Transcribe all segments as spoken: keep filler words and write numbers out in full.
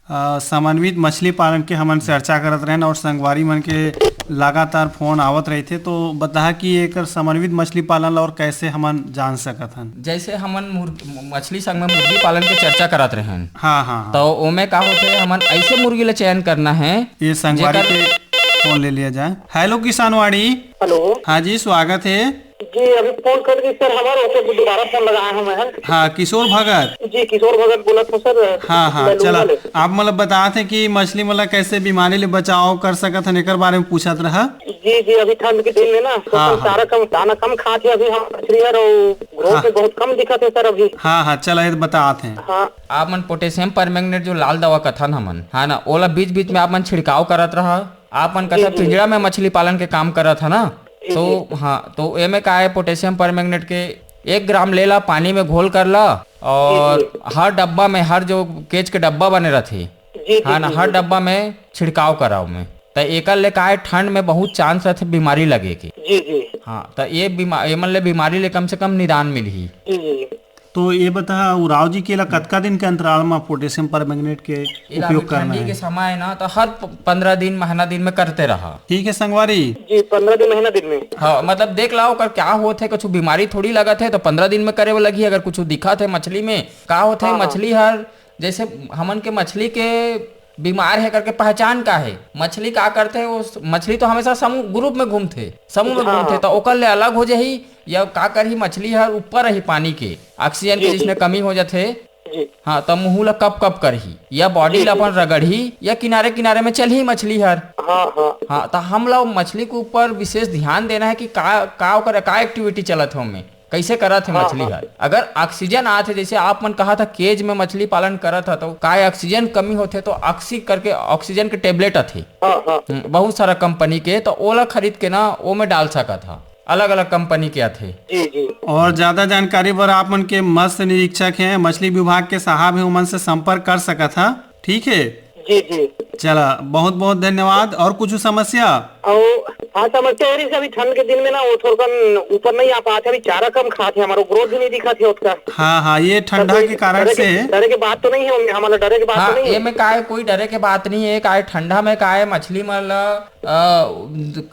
अ, समन्वित मछली पालन के हमन चर्चा करत रहेन और संगवारी मन के लगातार फोन आवत रहिथे, तो बताहा कि एकर समन्वित मछली पालन ला और कैसे हमन जान सकत हन? जैसे हमन मुर्ग-, मछली संग में मुर्गी पालन के चर्चा करत रहेन, हाँ, हाँ, हाँ। तो ओमे का होथे, हमन ऐसे मुर्गी ला चयन करना है ये संगवारी जेकर के फोन ले लिया जाए। हेलो किसानवाड़ी। हेलो। हाँ जी, स्वागत है। जी, अभी फोन कर दी सर, हमारे ओके दोबारा फोन लगाया हूँ मैं। हाँ, किशोर भगत। जी, किशोर भगत बोलत हूँ सर। हाँ, हाँ, मैं चला, लूंगा ले। आप मतलब बताते हैं कि मछली मतलब कैसे बीमारी ले बचाव कर सकत हन, एकर बारे में पूछत रहा। जी, जी, अभी ठंड के दिन में ना, तो हाँ, हम हाँ। चारा कम, दाना कम खात है अभी हम मछली है, और ग्रोथ हाँ। में बहुत कम दिखत है सर अभी। हाँ, हाँ, चला, ये तो बतात हैं। हाँ। आप मन पोटेशियम परमैंगनेट जो लाल दवा कथन हमन, हाँ ना, ओला बीच बीच में आप मन छिड़काव करत रहा। आप मन जी, कथा जी। पिंजरा में मछली पालन के काम करत है ना, जी, तो जी। हाँ, तो एमे का है, पोटेशियम परमैंगनेट के एक ग्राम ले ला, पानी में घोल कर ला, और जी, जी। हर डब्बा में, हर जो केज के डब्बा बने रहथे, जी, जी, हाँ ना, जी, हर जी। डब्बा में छिड़काव कराओ में, त एकर ले का है, ठंड में बहुत चांस रहथे बीमारी लगे के। जी, जी। हाँ, त ये बीमा-, एमन ले बीमारी ले कम से कम निदान मिलही। जी, जी। तो ये बता, उराव जी, के ला कतका दिन के अंतराल मा पोटेशियम परमैंगनेट के एला उपयोग अभी करना ठंडी है? के समय है ना, तो हर प-, पंद्रह दिन, महीना दिन में करते रहा। ठीक है संगवारी। जी, पंद्रह दिन, महीना दिन में। हाँ, मतलब देख ला, ओकर क्या होत है, कुछ बीमारी थोड़ी लगत है, तो पंद्रह दिन में करे बर लगही। अगर कुछ दिखत है मछली में, का होत है, हाँ, हाँ। मछली हर, जैसे हमन के मछली के बीमार है करके पहचान का है, मछली का करथे, वो स-, मछली तो हमेशा समूह, ग्रुप में घूमथे, समूह में हाँ, घूमथे, हाँ। तो ओकर ले अलग हो जाही, या का करही, मछली हर ऊपर रही पानी के, ऑक्सीजन के जी, जी। जिसने कमी हो जाथे, जी। हाँ, त मुंह ला कप कप करही, या बॉडी जी, ला जी। अपन रगड़ही, या किनारे किनारे में चलही मछली हर। हाँ, हाँ। हाँ, त हमला मछली के ऊपर विशेष ध्यान देना है कि का, का ओकर, का एक्टिविटी चलत हे ओमे, कैसे करत हे हाँ, मछली हाँ। हर। अगर ऑक्सीजन आत हे, जैसे आप मन कहा था केज में मछली पालन करत हा, तो का ऑक्सीजन कमी होथे, तो ऑक्सी करके ऑक्सीजन के टेबलेट आथे। हाँ, हाँ। हम्म, बहुत सारा कंपनी के, तो ओला खरीद के ना ओमे डाल सकत हा। अलग-अलग कंपनी के आथे। जी, जी। और ज्यादा जानकारी बर आप मन के मत्स्य निरीक्षक हैं, मछली विभाग के साहब हैं, उमन से संपर्क कर सकत हा, ठीक है? जी, जी। चला, बहुत-बहुत धन्यवाद। और कुछ समस्या? और, हाँ, समस्या ये रही, अभी ठंड के दिन में ना, वो थोड़कन ऊपर नहीं आ पात हे, अभी चारा कम खात हे, हमारा ग्रोथ भी नहीं दिखत हे उसका। हाँ, हाँ, ये ठंडा के कारण से। डरे के बात तो नहीं है, हमारा डरे के बात तो नहीं है। ये में का है, कोई डरे के बात नहीं है, का है, ठंडा में का है, मछली मन ला अ,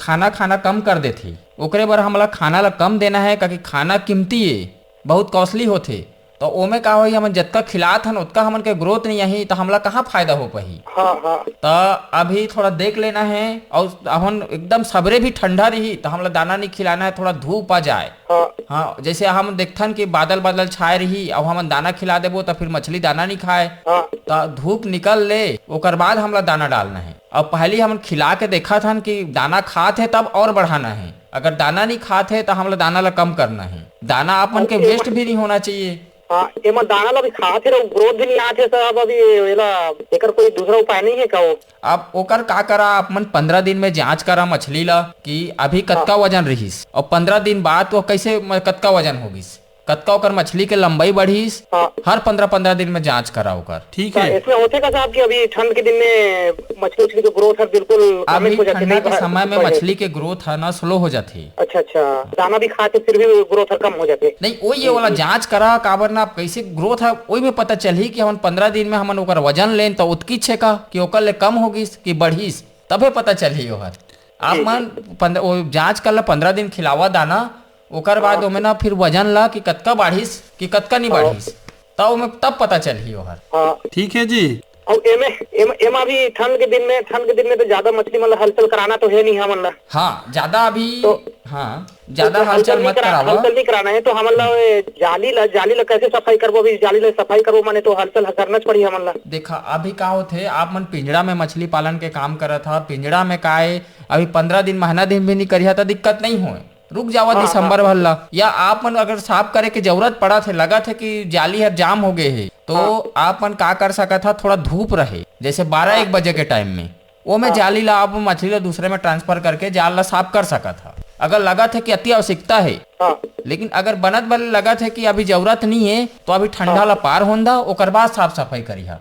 खाना खाना कम कर देथे, ओकरे बर हमला खाना ला कम देना है, काकि खाना कीमती ए, बहुत कॉस्टली होथे। तो ओमे का होही, हमन जतका खिलात हन, ओतका हमन के ग्रोथ नहीं आही, तो हमला कहाँ फायदा हो पाही? हाँ, हाँ। तो अभी थोड़ा देख लेना है, और हमन एकदम सबरे भी ठंडा रही, तो हमला दाना नहीं खिलाना है, थोड़ा धूप आ जाए। हाँ। हाँ, जैसे हम देखथन कि बादल बादल छाए रही, अब हमन दाना खिला देबो, तो फिर मछली दाना नहीं खाए। हाँ। तो धूप निकल ले, ओकर बाद हमला दाना डालना है। अब पहली हमन खिला के देखत हन कि दाना खात हे तब और बढ़ाना है, अगर दाना नहीं खात हे तो हमला दाना ला कम करना है। दाना आप मन के वेस्ट भी नहीं होना चाहिए। हाँ, एमा दाना ला भी खात हे, ग्रोथ भी नहीं आत हे साहब। अभी एला, एकर कोई दूसरा उपाय नहीं है का वो? अब ओकर का करा, आप मन पंद्रह दिन में जांच करा मछली ला कि अभी कतका हाँ। वजन रहिस और पंद्रह दिन बाद वो कैसे म-, कतका वजन होगिस। कतका ओकर मछली के लंबाई बढ़िस, हाँ। हर पंद्रह पंद्रह दिन में जांच करा ओकर। ठीक है। इसमें होथे का साहब कि अभी ठंड के दिन में मछली उछली के ग्रोथ हर बिल्कुल कम अभी हो जाथे, ठंडा नहीं के बढ़-, समय में बढ़े। मछली के ग्रोथ है ना स्लो हो जाथे। अच्छा, अच्छा, दाना भी खाथे फिर भी ग्रोथ हर कम हो जाथे। नहीं, वो ये वाला जी, जी। जांच करा, काबर ना, आप कैसे ग्रोथ है, वही में पता चलही कि हमन पंद्रह दिन में हमन ओकर वजन लेन तो उतकीच हे का, कि ओकर ले कम होगिस कि बढ़िस, तभे पता चलही ओहर। आप जी, मन जी। पंद्रह, वो जांच कर ला, पंद्रह दिन खिलावा दाना, ओकर बाद हाँ। ओमे ना फिर वजन ला कि कतका बाढ़िस कि कतका नहीं हाँ। बाढ़िस, तब ओमे, तब पता चलही ओहर। हाँ। ठीक है जी। और एमे, एम, एमा भी ठंड के दिन में, ठंड के दिन में तो ज्यादा मछली मतलब हलचल कराना तो है नहीं हमन ला। हाँ, ज्यादा अभी तो हाँ, ज्यादा तो हलचल हलचल नहीं मत करा-, करावा। हलचल नहीं कराना है तो हमन ला वो जाली ला, जाली ला कैसे सफाई करबो? अभी जाली ला सफाई करबो माने तो हलचल करना पड़ी हमन ला। देखा, अभी का होथे, आप मन पिंजड़ा में मछली पालन के काम करत हा, पिंजड़ा में का है, अभी पंद्रह दिन, महीना दिन भी नहीं करिहा, त दिक्कत नहीं होए। रुक जावा हाँ, दिसंबर हाँ। भर ला। या आप मन अगर साफ करे के जरूरत पड़त हे, लगत हे कि जाली हर जाम हो गए हे, तो हाँ। आप मन का कर सकत हा, थोड़ा धूप रहे, जैसे बारह हाँ। एक बजे के टाइम में, वो में हाँ। जाली ला आप मछली ला दूसरे में ट्रांसफर करके जाल ला साफ कर सकत हा। अगर लगत हे कि अति आवश्यकता हे, हाँ। लेकिन अगर बनत बन लगत हे कि अभी जरूरत नहीं है, तो अभी ठंडा हाँ। ला पार होन दा, ओकर बाद साफ सफाई करिहा।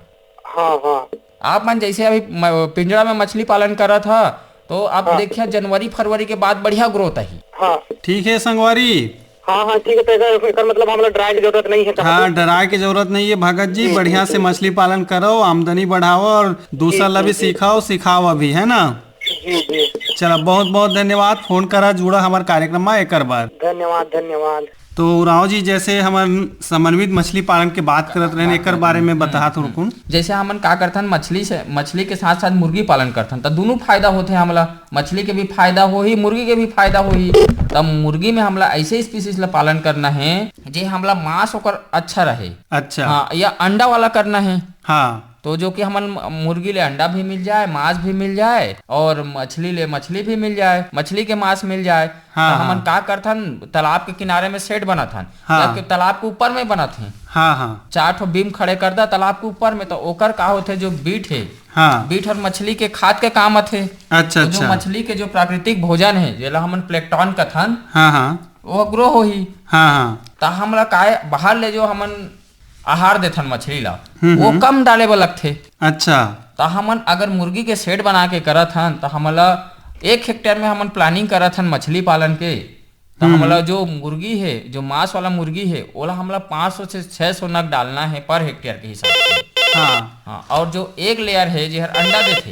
हाँ, हाँ। आप मन जैसे अभी म-, पिंजरा में मछली पालन करत हा, तो आप हाँ। देखिए जनवरी फरवरी के बाद बढ़िया ग्रोथ आही। हाँ। ठीक है संगवारी, हाँ, हाँ, ठीक है। तो एकर, एकर मतलब हमला डराए के जरूरत नहीं है, हाँ, डराए के जरूरत नहीं है भगत जी, जी, बढ़िया जी, से जी। मछली पालन करो, आमदनी बढ़ाओ और दूसर जी, ला जी, भी जी। सिखाओ, सिखाओ अभी, है ना? जी, जी। चला, बहुत बहुत धन्यवाद, फोन करा, जुड़ा हमार कार्यक्रम में एकर बार। धन्यवाद, धन्यवाद। तो उरांव जी, जैसे हमन समन्वित मछली पालन के बात करत रहेन, एकर बारे में बता थोरकुन। जैसे हमन का करथन, मछली से, मछली के साथ साथ मुर्गी पालन करथन, त दोनों फायदा होथे हमला। मछली के भी फायदा होही, मुर्गी के भी फायदा होही। त मुर्गी में हमला ऐसे स्पीसीज ला पालन करना है जे हमला मांस ओकर अच्छा रहे। अच्छा। हाँ, या अंडा वाला करना है। हाँ। तो जो कि हमन मुर्गी ले अंडा भी मिल जाए, मांस भी मिल जाए और मछली ले मछली भी मिल जाए, मछली के मांस मिल जाए। हाँ, तो हमन हाँ। का करथन, तालाब के किनारे में शेड बनाथन, हाँ। या कि तालाब के ऊपर में बनाथे। हाँ, हाँ। चार ठो बीम खड़े कर दा तालाब के ऊपर में, तो ओकर का होथे, जो बीट है, हाँ। बीट हर मछली के खाद के काम आथे। अच्छा, तो जो अच्छा। मछली के जो प्राकृतिक भोजन है, जेला हमन प्लेंकटन कथन, हाँ, हाँ। वो ग्रो होही। हाँ, हाँ। त हमला काय, बाहर ले जो हमन आहार देथन मछली ला, हम्म, वो हम्म। कम डाले बर लगथे। अच्छा। त हमन अगर मुर्गी के शेड बना के करत हन, त हमला एक हेक्टेयर में हमन प्लानिंग करत हन मछली पालन के, त हम्म। हमला जो मुर्गी है, जो मांस वाला मुर्गी है, ओला हमला पाँच सौ से छह सौ नग डालना है पर हेक्टेयर के हिसाब से। हाँ। हाँ, और जो एग लेयर है, जेहर अंडा देथे,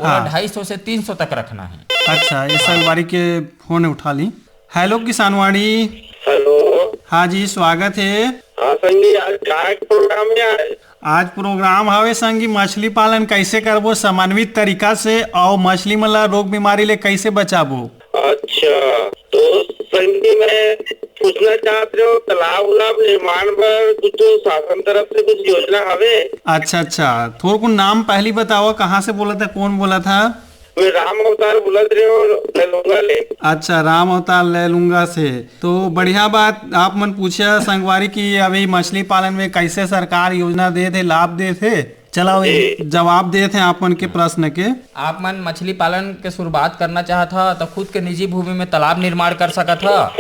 ओला हाँ। ढाई सौ से तीन सौ तक रखना है। अच्छा, ये हाँ। संगवारी के फोन उठा ली। हेलो किसानवाणी। हेलो। हाँ जी, स्वागत है। हाँ संगी, आज का प्रोग्राम है आज? आज प्रोग्राम हवे संगी, मछली पालन कैसे करबो समन्वित तरीका से, और मछली मन ला रोग बीमारी ले कैसे बचाबो। अच्छा, तो संगी मैं पूछना चाहत रहे हो, तालाब उलाब निर्माण बर कुछ शासन तरफ से कुछ योजना हवे? अच्छा, अच्छा, थोरकुन नाम पहली बताओ, कहाँ से बोला था, कौन बोला था? मैं राम अवतार बोलत रहे हो, लैलूंगा ले। अच्छा, राम अवतार लैलूंगा से। तो बढ़िया बात आप मन पूछा संगवारी कि अभी मछली पालन में कैसे सरकार योजना देत हे, लाभ देत हे। चला, जी। जवाब देत हे आप मन के प्रश्न के। आप मन मछली पालन के शुरुआत करना चाहत ह, तो खुद के निजी भूमि में तालाब निर्माण कर सकत ह।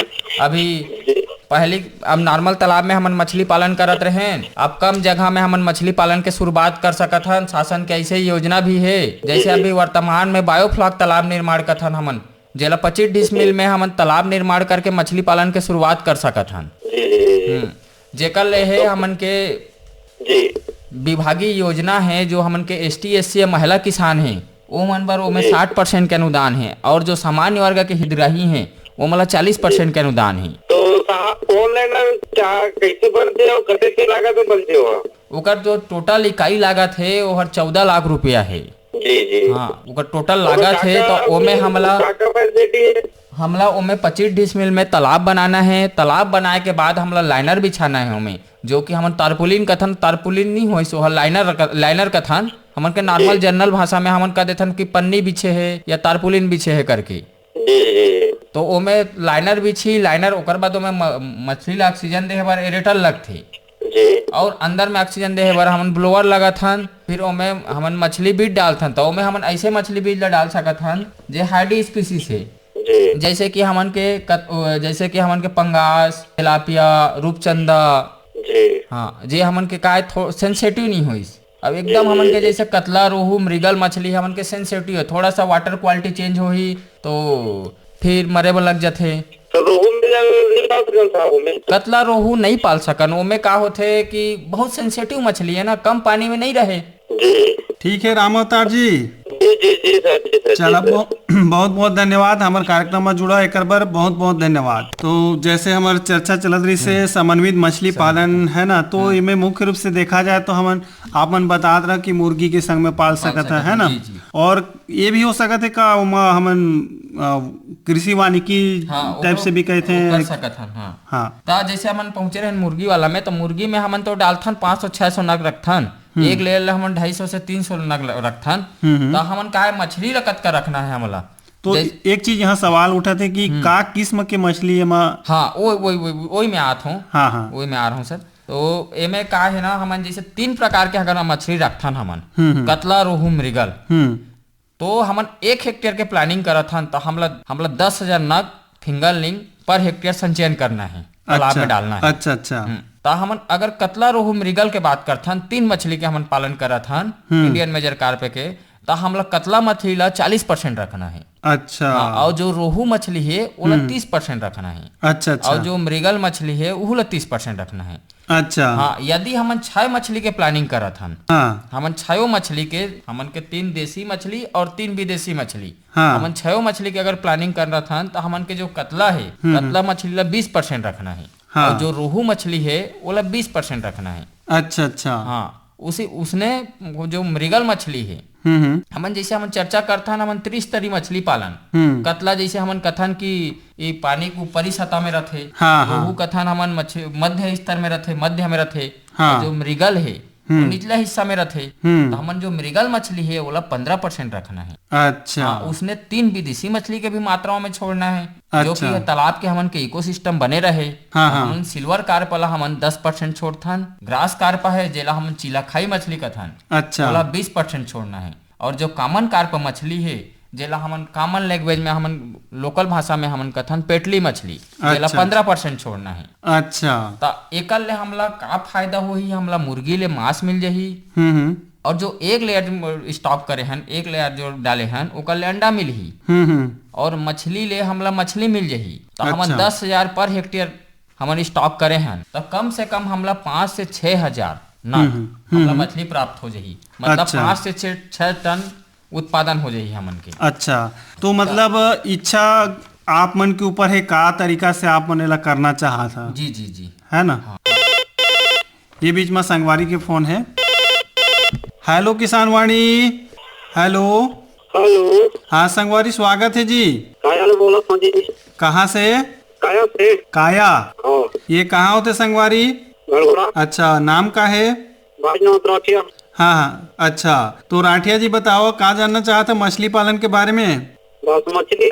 अभी जी। पहली, अब नॉर्मल तालाब में हमन मछली पालन करत रहेन, अब कम जगह में हमन मछली पालन के शुरुआत कर सकत हन। शासन के ऐसे योजना भी हे, जैसे जी, जी। अभी वर्तमान में बायोफ्लॉक तालाब निर्माण करथन हमन, जेला पच्चीस डिसमिल में हमन तालाब निर्माण करके मछली पालन के शुरुआत कर सकत हन। जी, जी, जी। हम्म, जेकर ले हे हमन के जी। विभागीय योजना हे, जो हमन के एसटी, एससी या महिला किसान हे, ओमन बर ओमे जी। साठ परसेंट के अनुदान हे, और जो सामान्य वर्ग के हितग्राही हे, ओमन ला चालीस परसेंट के अनुदान हे। तो साहब, ऑनलाइन क्या, कैसे बनथे और कतेक के लागत में बनथे वो? ओकर जो टोटल इकाई लागत हे, ओहर चौदह लाख रुपया हे। जी, जी। हाँ, ओकर टोटल ओकर लागत हे, का-का तो ओमे हमला का-का फैसिलिटी हे? हमला ओमे पच्चीस डिसमिल में तालाब बनाना हे। तालाब बनाए के बाद हमला लाइनर बिछाना हे ओमे, जो कि हमन तारपुलिन कथन, तारपुलिन नहीं होइस, ओहर लाइनर क-, लाइनर कथन। हमन के नॉर्मल जी। जनरल भाषा में हमन कह देथन कि पन्नी बिछे हे या तारपुलिन बिछे हे करके। जी, जी। तो ओमे लाइनर बिछी, लाइनर, ओकर बाद ओमे म-, मछली ला ऑक्सीजन देहे बर एरेटर लगथे। जी। और अंदर में ऑक्सीजन देहे बर हमन ब्लोअर लगाथन, फिर ओमे हमन मछली बीज डालथन। तो ओमे हमन ऐसे मछली बीज ला डाल सकत हन, जे हार्डी स्पीसीज हे। जी। जैसे कि हमन के कत-, जैसे कि हमन के पंगास, तिलापिया, रूपचंदा। जी। हाँ, जे हमन के काय थो-, सेंसिटिव नहीं होइस। अब एकदम जी, हमन जी, के जी। जैसे कतला, रोहू, मृगल मछली हमन के सेंसिटिव हे, थोड़ा सा वाटर क्वालिटी चेंज होही तो फिर मरे बर लग जाथे। तो रोहू मृगल नहीं पाल सकन साहब ओमे? कतला, रोहू नहीं पाल सकन। ओमे का होथे कि बहुत सेंसिटिव मछली हे ना, कम पानी में नहीं रहे। जी। ठीक है राम अवतार जी। जी, जी, जी सर, जी सर, चला, जी सर। बहु-, बहुत बहुत धन्यवाद हमर कार्यक्रम में जुड़ा एकर बर, बहुत बहुत धन्यवाद। तो जैसे हमर चर्चा चलत रही से हम्म। समन्वित मछली समन्वित। पालन है ना, तो हम्म। इमे मुख्य रूप से देखा जाए तो हमन, आप मन बतात रहा कि मुर्गी के संग में पाल पाल सकत है, सकत है है, ना? जी, जी। और ये भी हो सकत है का ओमा हमन, अ, कृषि वानिकी हाँ, टाइप ओकरो, से भी कहते ओकर हैं? सकत हन, हाँ। हाँ। त जैसे हमन पहुंचे रहन मुर्गी वाला में, तो मुर्गी में हमन तो डालथन पाँच सौ छह सौ नग रखथन, हम्म। एक लेयर ला हमन ढाई सौ से तीन सौ नग ल-, रखथन। हम्म, हम्म। त हमन का है, मछली ला कतका रखना है हमला? तो जैसे एक चीज यहाँ सवाल उठत है कि हम्म। का किस्म के मछली एमा हाँ, ओई, ओई, ओई, ओई मैं आत हूँ। हाँ, हाँ। ओई मैं आ रहा हूँ सर। तो एमे का है ना, हमन जैसे तीन प्रकार के अगर मछली रखथन हमन, हम्म, हम्म। कतला, रोहू, मृगल, हम्म। तो हमन एक हेक्टेयर के प्लानिंग करत हन, तो हमला, हमला दस हजार नग फिंगरलिंग पर हेक्टेयर संचयन करना है, तालाब अच्छा, में डालना है। अच्छा, अच्छा। हम्म। तो हमन अगर कतला, रोहू, मृगल के बात करथन, तीन मछली के हमन पालन करत हन, हम्म। इंडियन मेजर कार्प के, तो हमला कतला मछली ला चालीस परसेंट रखना है। अच्छा। हाँ, और जो रोहू मछली है, ओला हम्म। तीस परसेंट रखना है। अच्छा, अच्छा। और जो मृगल मछली है, उहू ला तीस परसेंट रखना है। अच्छा। हाँ, यदि हमन छह मछली के प्लानिंग करत हन, हाँ। हमन छयो मछली के, हमन के तीन देसी मछली और तीन विदेशी मछली, हाँ। हमन छयो मछली के अगर प्लानिंग करत हन, तो हमन के जो कतला है, हम्म, हम्म। कतला मछली ला बीस परसेंट रखना है। हाँ। और जो रोहू मछली है, ओला बीस परसेंट रखना है। अच्छा, अच्छा। हाँ, उसी, उसने वो जो मृगल मछली है, हम्म, हम्म। हमन जैसे हमन चर्चा करथन, हमन त्रिस्तरीय मछली पालन। हम्म। कतला जैसे हमन कथन कि ये पानी के ऊपरी सतह में रथे, हाँ, हाँ। रोहू कथन हमन मछ-, मध्य स्तर में रथे, मध्य में रथे। हाँ। और जो मृगल है, वो हम्म। निचला हिस्सा में रथे। हम्म। तो हमन जो मृगल मछली है, ओला पंद्रह परसेंट रखना है। अच्छा। हाँ, उसने तीन विदेशी मछली के भी मात्राओं में छोड़ना है, जो अच्छा। कि तालाब के हमन के इकोसिस्टम बने रहे। हाँ, तो हाँ। हमन सिल्वर कार्प ला हमन दस परसेंट छोड़थन, ग्रास कार्प है, जेला हमन चीलाखाई मछली कथन, अच्छा। ओला बीस परसेंट छोड़ना है। और जो कॉमन कार्प मछली है, जेला हमन कॉमन लैंग्वेज में, हमन लोकल भाषा में हमन कथन पेटली मछली, जेला अच्छा, पंद्रह परसेंट छोड़ना है। अच्छा। त एकर ले हमला का फायदा होही? हमला मुर्गी ले मांस मिल जाही। हम्म, हम्म। और जो एक लेयर स्टॉक करे हन, एक लेयर जो डाले हन, ओकर ले अंडा मिलही। हम्म, हम्म। और मछली ले हमला मछली मिल जाही। त हमन अच्छा। दस हजार पर हेक्टेयर हमन स्टॉक करे हन, त कम से कम हमला पाँच से छह हजार नग हम्म, हम्म, हमला हम्म। मछली प्राप्त हो जाही। मतलब अच्छा। पाँच से छह, छह टन उत्पादन हो जाही हमन के। अच्छा, तो मतलब इच्छा आप मन के ऊपर है, का तरीका से आप मन एला करना चाहत हा? जी, जी, जी। है ना? हाँ। ये बीच में संगवारी के फोन है। हेलो किसानवाणी। हेलो। हेलो। हाँ संगवारी, स्वागत है जी। काया ले बोलत हूँ जी। कहाँ से? काया से। काया। हाँ। ये कहाँ होते संगवारी? घड़घड़ा। अच्छा, नाम का है? भाई नाम राठिया। हाँ, हाँ, अच्छा। तो राठिया जी बताओ, का जानना चाहत है मछली पालन के बारे में? बस मछली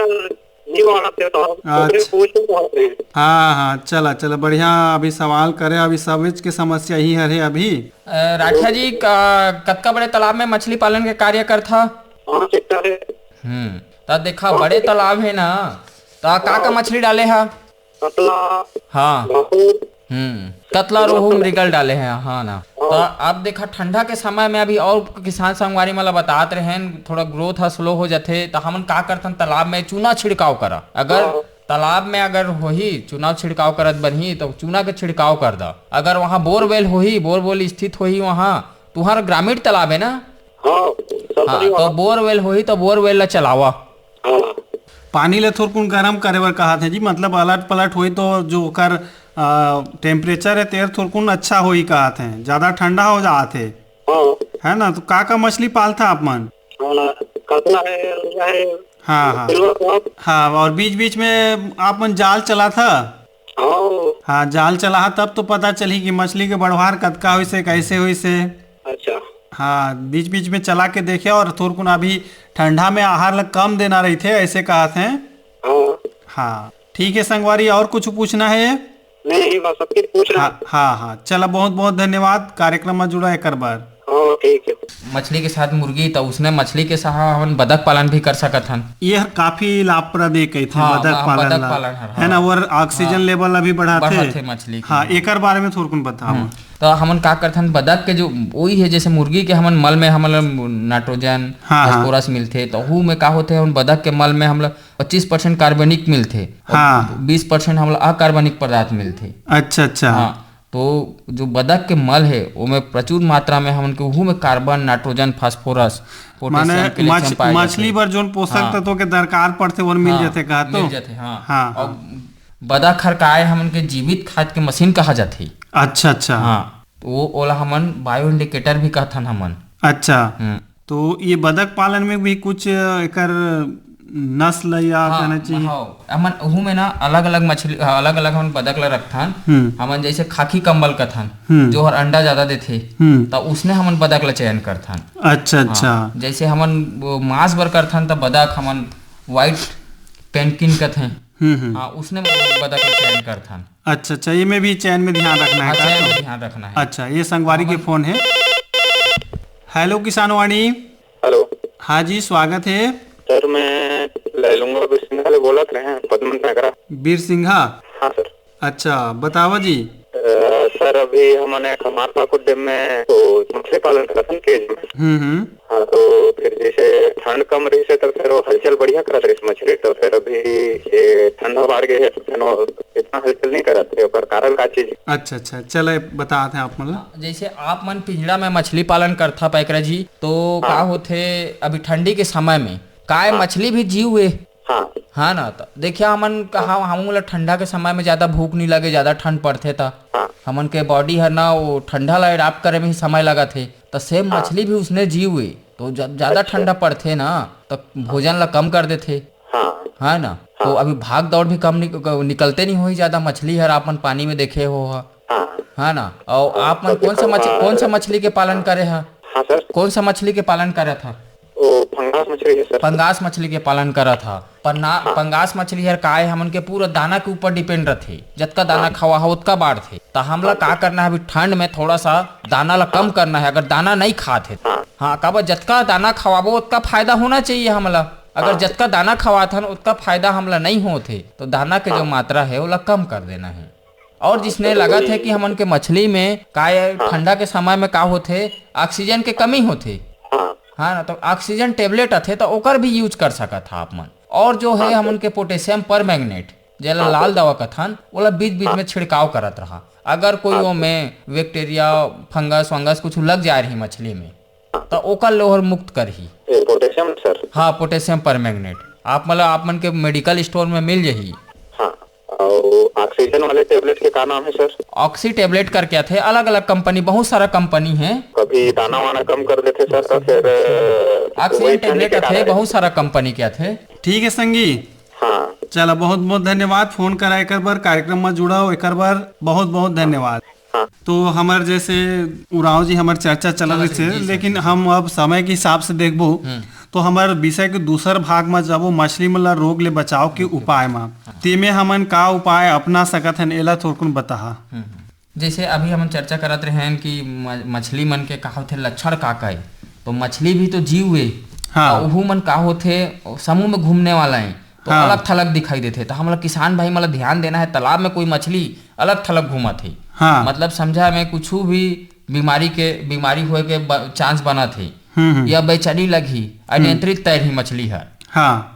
नहीं मारत है तो ओकरे अच्छा। पूछे चाहत रहे। हाँ, हाँ, चला, चला, बढ़िया। अभी सवाल करे, अभी सबेच के समस्या ही हरे अभी। अ, राठिया जी, क-, कतका बड़े तालाब में मछली पालन के कार्य करथा? पाँच हेक्टेयर है। हम्म, त देखा, बड़े तालाब है ना, त का का हाँ। मछली डाले हा? कतला, हाँ। भाकुर। हम्म, कतला, रोहू, मृगल डाले हैं, हाँ ना। हाँ। त अब देखा, ठंडा के समय में अभी और किसान संगवारी मन ला बतात रहे हैं, थोड़ा ग्रोथ ह स्लो हो जाथे, त हमन का करथन, तालाब में चूना छिड़काव करा। अगर हाँ। तालाब में अगर होही, चूना छिड़काव करत बनही, त चूना के छिड़काव कर दा। अगर वहाँ बोरवेल होही, बोरवेल स्थित होही वहाँ, तुहर ग्रामीण तालाब है ना? हाँ, हाँ, सरकारी तो वाला। बोरवेल होही, तो बोरवेल ला चलावा। हाँ। पानी ले थोरकुन गरम करे बर कहत हे जी, मतलब अलट पलट होई तो जो ओकर, अ, टेम्परेचर हे तेर थोरकुन अच्छा होई कहत हे, ज्यादा ठंडा हो जात हे। हाँ। है ना, तो का का मछली पालथा आप मन? हाँ ना, कतला है, रोहू है, हाँ, हाँ। Silver carp. हाँ, और बीच बीच में आप मन जाल चलाथा? हाँ। हाँ, जाल चलाहा तब तो पता चलही कि मछली के बढ़वार कतका होइसे, कैसे होइसे। अच्छा। हाँ, बीच-बीच में चला के देखे और थोरकुन अभी ठंडा में आहार ल कम देना रहिथे, ऐसे कहत हैं। हाँ। हाँ, ठीक है संगवारी, और कुछ पूछना है? नहीं, बस सबके पूछ रहे हाँ, हैं। हाँ, हाँ, चला, बहुत बहुत धन्यवाद कार्यक्रम में जुड़ा एकर बर। हाँ, ठीक है। मछली के साथ मुर्गी, त उसने मछली के साथ हमन बदक पालन भी कर सकत हन। ये हर काफी लाभप्रद एक कहिथे हाँ, बदक हाँ, पालन बदक ला, पालन हर, है ना, हाँ। और ऑक्सीजन हाँ। लेवल अभी बढ़ाथे। बढ़ाथे मछली के, हाँ, हाँ। एकर बारे में थोरकुन बताओ। हम्म। त हमन का करथन, बदक के जो वही है, जैसे मुर्गी के हमन मल में हमन ला नाइट्रोजन, हाँ, हाँ। फास्फोरस मिलथे, त ओहू में का होथे, हमन बदक के मल में हमला पच्चीस परसेंट कार्बनिक मिलथे और हाँ। बीस परसेंट हमला अकार्बनिक पदार्थ मिलथे। अच्छा, अच्छा। हाँ, तो जो बदक के मल है, ओमे प्रचुर मात्रा में हमन के ओहू में कार्बन, नाइट्रोजन, फास्फोरस, माने पोटेशियम, कैल्शियम मछ-, पाए मछली जाथे। बर जोन पोषक हाँ। तत्व के दरकार पड़थे, ओन मिल हाँ, जाथे, कहा तो? मिल जाथे, हाँ। हाँ, और हाँ। बदक हर का आय हमन के जीवित खाद के मशीन कहा जाथे। अच्छा, अच्छा। हाँ, तो वो, ओला हमन बायो इंडिकेटर भी कहथन हमन। अच्छा। हम्म। तो ये बदक पालन में भी कुछ एकर नस्ल या हाँ, कहना चाहिए? हाँ, हमन ओहू में ना अलग-अलग मछली, अलग-अलग हमन बदक ला रखथन। हम्म। हमन जैसे खाकी कंबल कथन, हम्म। जो हर अंडा ज्यादा देथे, हम्म। त उसने हमन बदक ला चयन करथन। अच्छा, हाँ, अच्छा। जैसे हमन वो मांस बर करथन, त बदक हमन व्हाइट पेंकिन कथें। हम्म, हम्म। हाँ, उसने बदक ला चयन करथन। अच्छा, अच्छा, ये में भी चयन में ध्यान रखना है हाँ, का चयन तो? में ध्यान रखना है। अच्छा, ये संगवारी के हमन फोन है। हेलो, किसानवाणी। हेलो। हाँ जी, स्वागत है। सर, मैं लैलूंगा बीर सिंघा ले बोलत रहे हैं, पद्मन नगरा। बीर सिंघा? हाँ सर। अच्छा, बतावा जी। अ, सर, अभी हमन एक हमार पाकुड़ डैम में तो मछली पालन करथन केज में। हम्म, हम्म। हाँ, तो फिर जैसे ठंड कम रहिस हे, तो फिर वो हलचल बढ़िया करत रहिस मछली, तो फिर अभी ये ठंडा बाढ़ गए है, तो फिर वो इतना हलचल नहीं करत है। ओकर कारण का चीज? अच्छा, अच्छा, चले, बतात हैं आप मन ला। जैसे आप मन पिंजड़ा में मछली पालन करथा, पैकरा जी, तो का हाँ। होथे, अभी ठंडी के समय में काय हाँ। मछली भी जीव हे? हाँ। हाँ ना, तो देखिए, हमन कहा, हम ला ठंडा के समय में ज्यादा भूख नहीं लगे, ज्यादा ठंड पड़थे, त हाँ। हमन के बॉडी हर ना, वो ठंडा ला अडॉप्ट करे में ही समय लगत हे, त सेम हाँ। मछली भी उसने जीव हे, तो ज-, ज्यादा अच्छा। ठंडा पड़थे ना, त भोजन ला कम कर देथे। हाँ। है ना? तो हाँ। अभी भाग दौड़ भी कम निक-, निकलते नहीं होही ज्यादा, मछली हर आपन पानी में देखे हो ह। हाँ। है ना? और हाँ, आप मन सबसे कौन सा मछ-, खतरनाक कौन सा मछली के पालन करे ह? हाँ सर। कौन सा मछली के पालन करत ह? वो फंगास मछली है सर। फंगास मछली के पालन करत ह। पर ना, हाँ। फंगास मछली हर काय हमन के पूरा दाना के ऊपर डिपेंड रथे। जतका दाना हाँ। खवा हो, ओतका बाढ़थे। त हमला हाँ, का सर। करना है, अभी ठंड में थोड़ा सा दाना ला कम हाँ। करना है, अगर दाना नहीं खात है। हाँ। हाँ, काबर जतका दाना खवाबो, ओतका फायदा होना चाहिए हमला। अगर हाँ। जतका दाना खवात हन, ओतका फायदा हमला नहीं होत हे, तो दाना के जो हाँ। मात्रा है, ओला कम कर देना है। और जिसने तो लगत वही है कि हमन के मछली में का ये हाँ। ठंडा के समय में का होथे, ऑक्सीजन के कमी होथे। हाँ। हाँ ना, तो ऑक्सीजन टेबलेट आथे, तो ओकर भी यूज कर सकत हा आप मन। और जो है हाँ, हमन सर। के पोटेशियम परमैंगनेट, जेला हाँ, लाल सर। दवा कथन, ओला बीच-बीच हाँ। में छिड़काव करत रहा। अगर कोई हाँ, ओमे बैक्टीरिया, फंगस वंगस कुछ लग जाए रही मछली में, हाँ। तो ओकर ले ओहर मुक्त करही। ए, पोटेशियम, सर? हाँ, पोटेशियम परमैंगनेट। आप, मतलब, आप मन के मेडिकल स्टोर में मिल जाही। हाँ, और ऑक्सीजन वाले टेबलेट के का नाम है, सर? ऑक्सी टेबलेट करके आथे, अलग-अलग कंपनी, बहुत सारा कंपनी है। कभी दाना वाना कम कर देथे, सर, तो फिर, अ, ऑक्सीजन वही ठंड टेबलेट के आथे, कारण। बहुत सारा कंपनी के आथे। ठीक है संगी। हाँ। चला, बहुत बहुत धन्यवाद फोन करा एकर बर, कार्यक्रम में जुड़ा हो एकर बर बहुत बहुत धन्यवाद। हाँ। तो हमर जैसे उरांव जी हमर चर्चा चलत चलत रहिस हे, रहिस, जी सर, लेकिन जी सर। हम अब समय के हिसाब से देखबो, हम्म। तो हमर विषय के दूसर भाग में जाबो, मछली मन ला रोग ले बचाव के ओके। उपाय में। हाँ। तेमे हमन का उपाय अपना सकत हन, एला थोरकुन बताहा। हम्म, हम्म। जैसे अभी हमन चर्चा करत रहे हन कि म-, मछली मन के का होथे, लक्षण का का हे, तो मछली भी तो जीव हे, हाँ। अउ ओहू मन का होथे, समूह में घूमने वाला हे, तो हाँ। अलग थलग दिखाई देथे। तो हमला किसान भाई मन ला ध्यान देना है, तालाब में कोई मछली अलग थलग घूमत हे, हाँ। मतलब समझा में कुछ भी बीमारी के, बीमारी होए के ब-, चांस बनत हे, हम्म, हम्म। या बेचैनी लगही, हम्म। अनियंत्रित तैरही मछली हर। हाँ।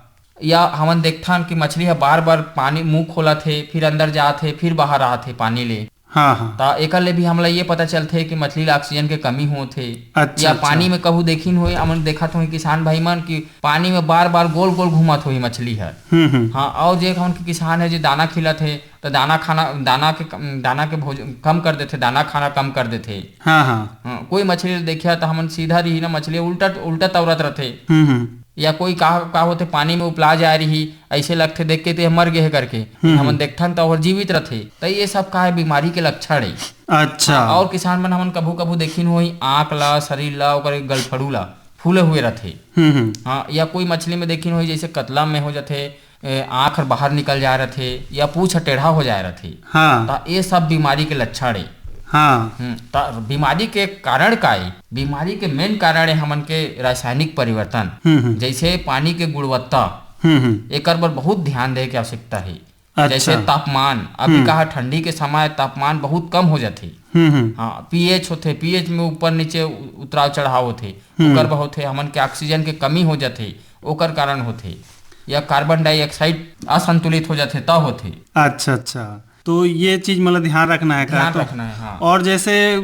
या हमन देखथन कि मछली ह बार-बार पानी मुंह खोलत हे, फिर अंदर जात हे, फिर बाहर आत हे पानी ले। हाँ, हाँ। त एकर ले भी हमला ये पता चलथे कि मछली ला ऑक्सीजन के कमी होत हे। अच्छा, या अच्छा। पानी में कहूँ देखिन होही, हमन देखत होही किसान भाई मन कि पानी में बार-बार गोल-गोल घूमत होही मछली हर। हम्म, हम्म। हाँ, और जे हमन के किसान है, जे दाना खिलत हे, त दाना खाना, दाना के कम, दाना के भोज-, कम कर देथे, दाना खाना कम कर देथे। हाँ, हाँ। हाँ, कोई मछली ल देखिया त हमन सीधा रही ना, मछली उल्टा, उल्टा तौरत रथे। हम्म, हम्म। या कोई का, का होथे, पानी में उपला जाए रही, ऐसे लगथे देख के ते मर गे हे करके। हम्म, हमन हम्म। देखथन त ओहर जीवित रथे। त ये सब का है, बीमारी के लक्षण है। अच्छा। हाँ, और किसान मन हमन कभू-कभू देखिन होही, आँख ला, शरीर ला, ओकर गलफड़ू ला फूले हुए रथे। हम्म, हम्म। हाँ, या कोई मछली में देखिन होही, जैसे कतला में हो जाथे, ए, आँख हर बाहर निकल जाए रथे या पूछ ह टेढ़ा हो जाए रथे। हाँ। त ये सब बीमारी के लक्षण ए। हाँ। हम्म, त बीमारी के कारण का ए? बीमारी के मेन कारण ए हमन के रासायनिक परिवर्तन। हम्म, हम्म। जैसे पानी के गुणवत्ता, हम्म, हम्म। एकर बर बहुत ध्यान दे के आवश्यकता हे। अच्छा। जैसे तापमान, अभी हम्म। कहा ठंडी के समय तापमान बहुत कम हो जाथे। हम्म, हम्म। हाँ, पीएच होथे, पीएच में ऊपर नीचे उ-, उतराव चढ़ाव होथे, हम्म। ओकर बर होथे, हमन के ऑक्सीजन के कमी हो जाथे, ओकर कारण होथे, या कार्बन डाइऑक्साइड असंतुलित हो जाथे, तब होथे। अच्छा, अच्छा, तो ये चीज मतलब ध्यान रखना है का ध्यान तो? रखना है, हाँ। और जैसे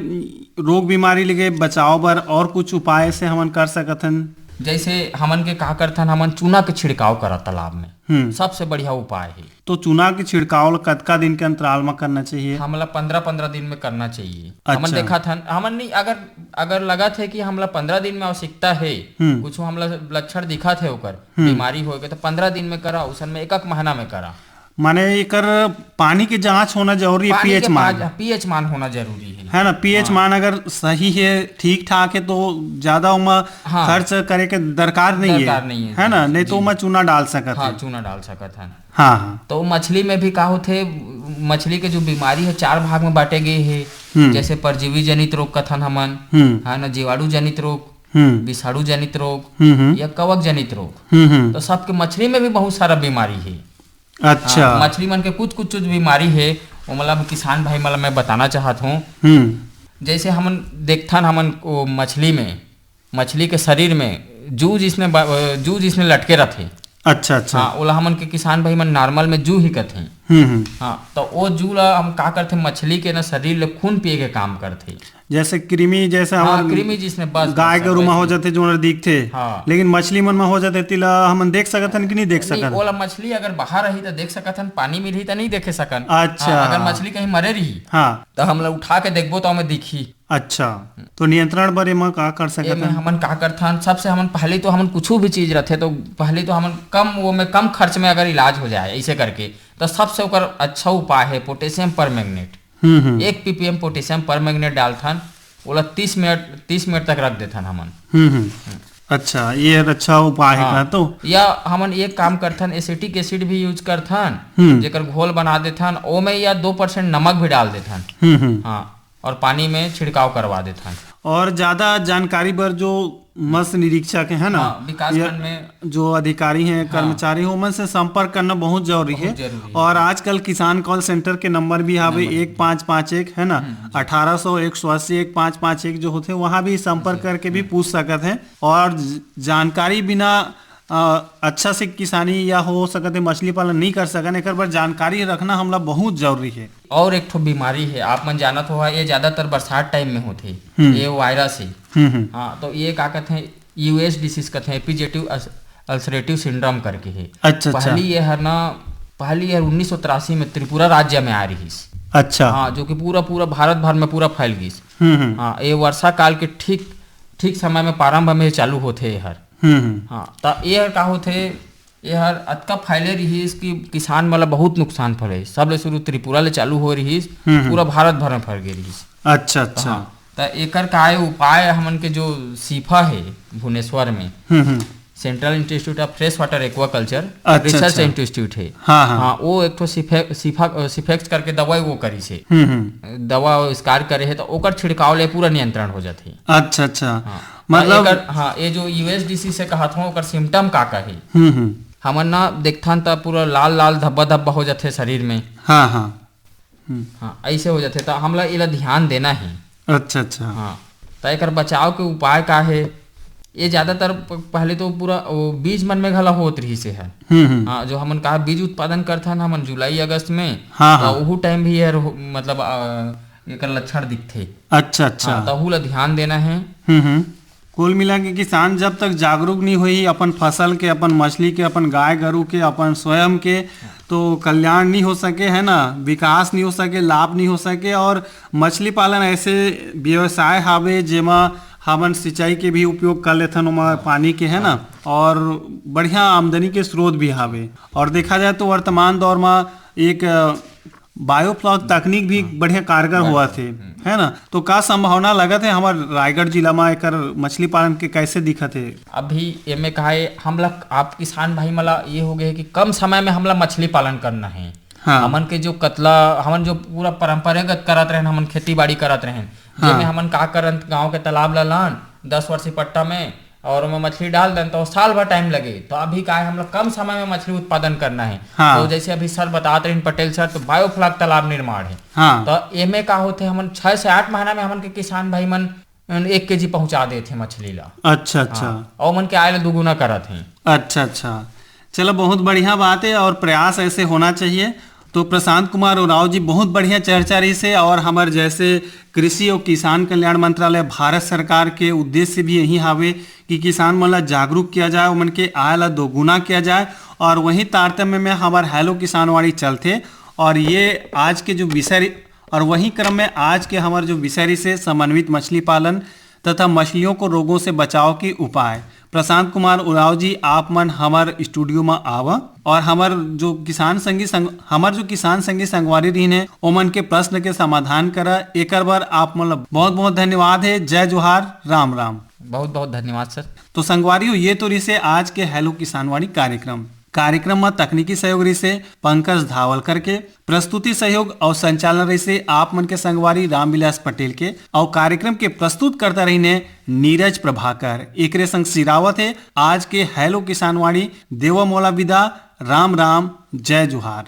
रोग बीमारी ले के बचाव बर और कुछ उपाय से हमन कर सकत हन? जैसे हमन के का करथन, हमन चूना के छिड़काव करत तालाब में, हम्म। सबसे बढ़िया उपाय है। तो चूना के छिड़काव ल कतका दिन के अंतराल म करना चाहिए? हमला पंद्रह पंद्रह दिन में करना चाहिए। हमन अच्छा। देखत हन, हमन नहीं, अगर, अगर लगत है कि हमला पंद्रह दिन में आवश्यकता है, हम्म। कुछ हमला लक्षण दिखत है ओकर, हम्म। बीमारी होए के, तो पंद्रह दिन में करा, उसन में एक एक महीना में करा। माने एकर पानी के जांच होना जरूरी है, पानी पीएच के मान। पाँच, पीएच मान होना जरूरी है। है ना, पीएच हाँ। मान अगर सही है, ठीक ठाक है, तो ज्यादा ओमा हाँ। खर्च करे के दरकार नहीं है, दरकार नहीं है, है ना, जी, नहीं तो जी। ओमा चूना डाल सकत हाँ, है। चूना डाल सकत है। हाँ, हाँ। तो मछली में भी का होथे, मछली के जो बीमारी है, चार भाग में बांटे गए है, हम्म। जैसे परजीवी जनित रोग कथन हमन, हम्म। है ना, जीवाणु जनित रोग, हम्म। विषाणु जनित रोग, हम्म, हम्म। या कवक जनित रोग। हम्म, हम्म। तो सबके मछली में भी बहुत सारा बीमारी है। अच्छा। हाँ, मछली मन के कुछ, कुछ, कुछ बीमारी हे, ओमन ला किसान भाई मन ला मैं बताना चाहत हूँ। हम्म। जैसे हमन देखथन, हमन ओ मछली में, मछली के शरीर में जू जिसने ब-, जू जिसने लटके रथे। अच्छा, अच्छा। हाँ, ओला हमन के किसान भाई मन normal में जू ही कथे। हम्म, हम्म। हाँ, तो वो जू ला हम का करथे, मछली के ना शरीर ले खून पिए के काम करथे। जैसे कृमि, जैसे हाँ, हमर कृमि जिसने बस, गाय बस, गरु में वैसे। हो जाथे, जोन दिखथे। हाँ। लेकिन मछली मन में हो जाथे, तेला हमन देख सकत हन कि नहीं देख नहीं, सकत? ओला मछली अगर बाहर रही तो देख सकत हन, पानी में रही तो नहीं देखे सकन। अच्छा। हाँ, अगर मछली कहीं मरे रही, हाँ। तो हमला उठा के देखबो तो हमें दिखी। अच्छा, तो नियंत्रण बर एमा का कर सकत एमे हन? हमन का करथन, सबसे हमन पहले तो हमन कुछ भी चीज रथे तो पहले तो हमन कम, वो में कम खर्च में अगर इलाज हो जाए ऐसे करके, तो सबसे ओकर अच्छा उपाय है पोटेशियम परमैंगनेट। हम्म, हम्म। एक पीपीएम पोटेशियम परमैंगनेट डालथन, ओला तीस मिनट, तीस मिनट तक रख देथन हमन। हम्म, हम्म। अच्छा, ये अच्छा उपाय है हाँ। का तो? या हमन एक काम करथन, एसिटिक एसिड भी यूज करथन, हम्म। जेकर घोल बना देथन, ओमे या दो परसेंट नमक भी डाल देथन। हम्म, हम्म। हाँ, और पानी में छिड़काव करवा देथन। और ज्यादा जानकारी बर जो मत्स्य निरीक्षक है ना, हाँ, विकास या खंड में जो अधिकारी हैं, हाँ। कर्मचारी हैं, ओमन से संपर्क करना बहुत जरूरी बहुत है। जरूरी है। और आजकल किसान कॉल सेंटर के नंबर भी हावे, नंबर भी। एक पाँच पाँच एक, है ना, हम्म, जी। अठारह सौ, एक सौ अस्सी, एक पाँच पाँच एक जो होथे, वहाँ भी संपर्क जी। करके भी हम्म। पूछ सकत हैं। और ज-, जानकारी बिना, अ, अच्छा से किसानी या हो सकत है मछली पालन नहीं कर सकन, एकर बर जानकारी रखना हमला बहुत जरूरी है। और एक ठो बीमारी है, आप मन जानत हो, ये ज्यादातर बरसात टाइम में होथे, हम्म। ये वायरस है। हम्म, हम्म। हाँ, तो ये का कहते हैं, यूएस डिसीज कहते हैं, एपिजेटिव अल्सरेटिव सिंड्रोम करके है। अच्छा, अच्छा। पहली ये हर ना, पहली ये हर उन्नीस सौ तिरासी में त्रिपुरा राज्य में आ रही। अच्छा। हाँ, जो कि पूरा, पूरा भारत भर में पूरा फैल गई। हम्म, हम्म। हाँ, ये वर्षा काल के ठीक, ठीक समय में प्रारंभ में चालू होथे ये हर। हम्म, हम्म। हाँ, त ये हर का होथे, ये हर अतका फैले रिहिस कि किसान मन ला बहुत नुकसान फैले। सबले शुरू त्रिपुरा ले चालू हो रिहिस, हम्म, हम्म। पूरा भारत भर में फैल गे रिहिस। अच्छा, अच्छा। हाँ, त एकर का ए उपाय, हमन के जो सीफा हे भुवनेश्वर में, हम्म, हम्म। Central institute of fresh water aquaculture अच्छा, रिसर्च अच्छा। इंस्टीट्यूट हे। हाँ, हाँ। हाँ, वो एक ठो सिफे-, सिफा-, अ, सिफेक्स करके दवाई वो करिस हे। हम्म, हम्म। दवा आविष्कार करे हे, त ओकर छिड़काव ले पूरा नियंत्रण हो जाथे। अच्छा, अच्छा। हाँ। मतलब एकर, हाँ, ये जो यूएसडीसी से कहत हूँ, ओकर सिम्टम का का हे? हम्म, हम्म। हमन ना देखथन त पूरा लाल लाल धब्बा धब्बा हो जाथे शरीर में। हाँ, हाँ। हम्म। हाँ, ऐसे हो जाथे, त हमला एला ध्यान देना हे। अच्छा, अच्छा। हाँ, त एकर बचाव के उपाय का हे? ये ज्यादातर प-, पहले तो पूरा वो बीज मन में घला होत रहिस हे। हम्म, हम्म। हाँ, जो हमन कहा बीज उत्पादन करथन हमन जुलाई अगस्त में, हाँ, त हाँ। ओहू टाइम भी ये हो-, मतलब, अ, एकर लक्षण दिखथे। अच्छा, अच्छा। हाँ, तहू ला ध्यान देना हे। हम्म, हम्म। कुल मिला के किसान जब तक जागरूक नहीं होही अपन फसल के, अपन मछली के, अपन गाय गरु के, अपन स्वयं के, तो कल्याण नहीं हो सके, है ना, विकास नहीं हो सके, लाभ नहीं हो सके। और मछली पालन ऐसे व्यवसाय हावे जेमा हमन सिंचाई के भी उपयोग कर लेथन ओमा पानी के, है ना, और बढ़िया आमदनी के स्रोत भी हावे। और देखा जाए तो वर्तमान दौर में एक, अ, बायोफ्लॉक तकनीक भी हाँ। बढ़िया कारगर हाँ। हुआ थे, हम्म। है ना? तो का संभावना लगत हे हमर रायगढ़ जिला में एकर मछली पालन के कैसे दिखत हे? अभी एमे का हे, हमला, आप किसान भाई मला ये हो गए कि कम समय में हमला मछली पालन करना हे। हाँ। हमन के जो कतला, हमन जो पूरा परंपरागत करत रहेन, हमन खेती बाड़ी करत रहेन, हाँ। जेमे हमन का करन, गांव के तालाब ला लान, दस वर्षी पट्टा में, और ओमे मछली डाल देन, तो साल भर टाइम लगे। तो अभी का हे, हमला कम समय में मछली उत्पादन करना हे। हाँ। तो जैसे अभी सर बतात रहिन, पटेल सर, तो बायोफ्लॉक तालाब निर्माण हे। हाँ। तो एमे का होथे, हमन छह से आठ महीना में हमन के किसान भाई मन एक केजी पहुंचा देथे मछली ला। अच्छा, अच्छा। हाँ, और मन के आय ला दुगुना करत हे। अच्छा, अच्छा। चलो, बहुत बढ़िया बात है और प्रयास ऐसे होना चाहिए। तो प्रशांत कुमार उरांव जी, बहुत बढ़िया चर्चा रहिस हे और हमर जैसे कृषि और किसान कल्याण मंत्रालय भारत सरकार के उद्देश्य भी यही हावे कि किसान मन ला जागरूक किया जाए, ओमन के आय ला दोगुना किया जाए। और वही तारतम्य में हमर हेलो किसानवाड़ी चलथे और ये आज के जो विषय, और वही क्रम में आज के हमर जो विषय रहिस हे समन्वित मछली पालन तथा मछलियों को रोगों से बचाव के उपाय। प्रशांत कुमार उरांव जी, आप मन हमर स्टूडियो में आवा और हमर जो किसान संगी संग-, हमर जो किसान संगी संगवारी रहिन हे, ओमन के प्रश्न के समाधान करा। एकर बर आप मन ला बहुत बहुत धन्यवाद हे। जय जोहार, राम राम। बहुत बहुत धन्यवाद सर। तो संगवारी हो, ये तो रहिस हे आज के हेलो किसानवाड़ी कार्यक्रम। कार्यक्रम में तकनीकी सहयोग रहिस हे पंकज धावलकर के, प्रस्तुति सहयोग और संचालन रहिस हे आप मन के संगवारी रामविलास पटेल के, और कार्यक्रम के प्रस्तुतकर्ता रहिन हे नीरज प्रभाकर। एकरे संग सिरावत हे आज के हेलो किसानवाड़ी। देवा मोला विदा, राम राम, जय जोहार।